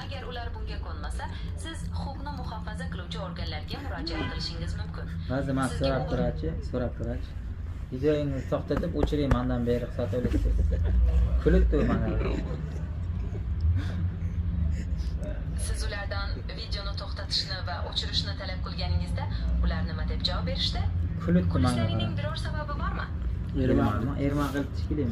Agar ular bunga ko'nmasa, siz huquqni muhofaza qiluvchi organlarga murojaat qilishingiz mumkin. Ba'zi man Sizga so'rab bu- turachi, so'rab turachi. Videoyingizni to'xtatib o'chiring, mandan beruxsat olasiz. Kulibdi u mana. Siz ulardan videoni to'xtatishni va o'chirishni talab qilganingizda, ular nima deb javob berishdi? Kulibdi manga. Kulishlarining biror sababi bormi? Erman, erman qilib shekilli.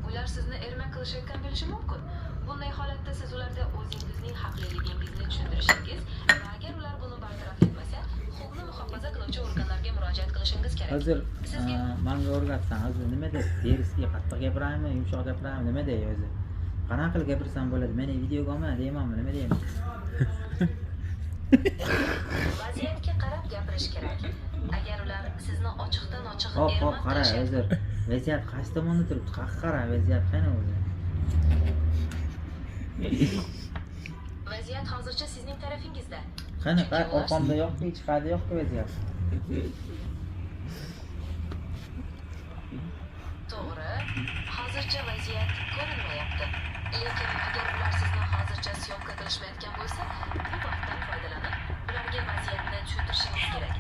Ular sizni ermak qilishayotgan bo'lishi mumkin. Bunday holatda siz ularga o'zingizning haqliligingizni tushuntirishingiz va agar ular buni bartaraf etmasa, huquqni muhofaza qiluvchi organlarga murojaat qilishingiz kerak. Hozir Sizga manga o'rgatsan, hozir nima deb derski qattiq gapiraymi, yumshoq gapiraymi, nima dey o'zi? Qanaqa qilib gapirsam bo'ladi? Meni videoga olma deymanmi, nima deyman? Vaziyatga qarab gapirish kerak. Agar ular sizni ochiqdan ochiq Hop, hop, ermak qara, qilishyapti hozir vaziyat qaysi tomonda turibdi? Qayerga qara, vaziyat qani o'zi? Vaziyat hozircha sizning tarafingizda. Qani, Chunki qara, ular orqamda yo'qku, hech qayerda yo'qku vaziyat. To'g'ri, hozircha vaziyat ko'rinmayapti. Lekin agar ular sizni hozircha syomka qilishmayotgan bo'lsa, bu vaqtdan foydalanib, ularga vaziyatni tushuntirishingiz kerak.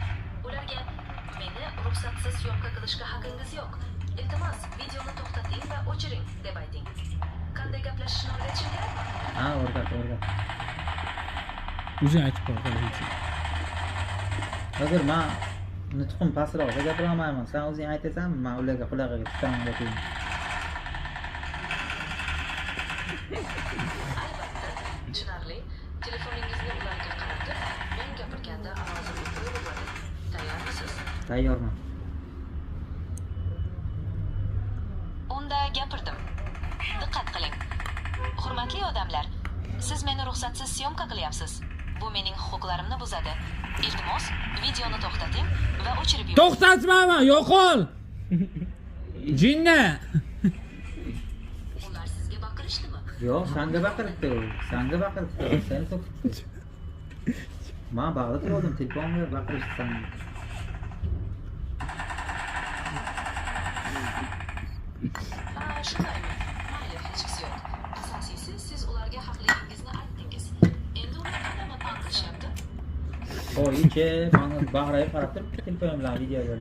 Ularga meni ruxsatsiz syomka qilishga haqingiz yo'q. Iltimos, videoni to'xtating va o'chiring deb ayting. Qanday gaplashishni o'rgatishim kerakmi? Ha, o'rgat, o'rgat. O'zing aytib qo'y, qanday. Hozir man nutqim pastroqda gapira olmayman. Sen o'zing aytasanmi? Man ularga qulog'iga tutaman gapingni. Albatta, tushunarli. Telefoningizni ularga qaratib, men gapirganda ovozimni to'g'ri. Tayyormisiz? Tayyorman. Unda gapirdim. Diqqat qiling. Hurmatli odamlar, siz meni ruxsatsiz syomka qilyapsiz. Bu mening huquqlarimni buzadi. Iltimos, videoni to'xtating va o'chirib yuboring. To'xtatmayman, yo'qol. Jinni. Ular sizga baqirishdimi? Yo'q, sanga baqiribdi u. Sanga baqiribdi. Seni so'kibdi. Man bag'da turgandim, telefonga baqirishdi sanga. Ha, shundaymi? Mayli, hechqisi yo'q. Asosiysi, siz ularga haqligingizni aytdingiz. Endi ular qanday ma'no qilishyapti? Voy, ichi, mana bag'rayib qarab turibdi telefon bilan videoga.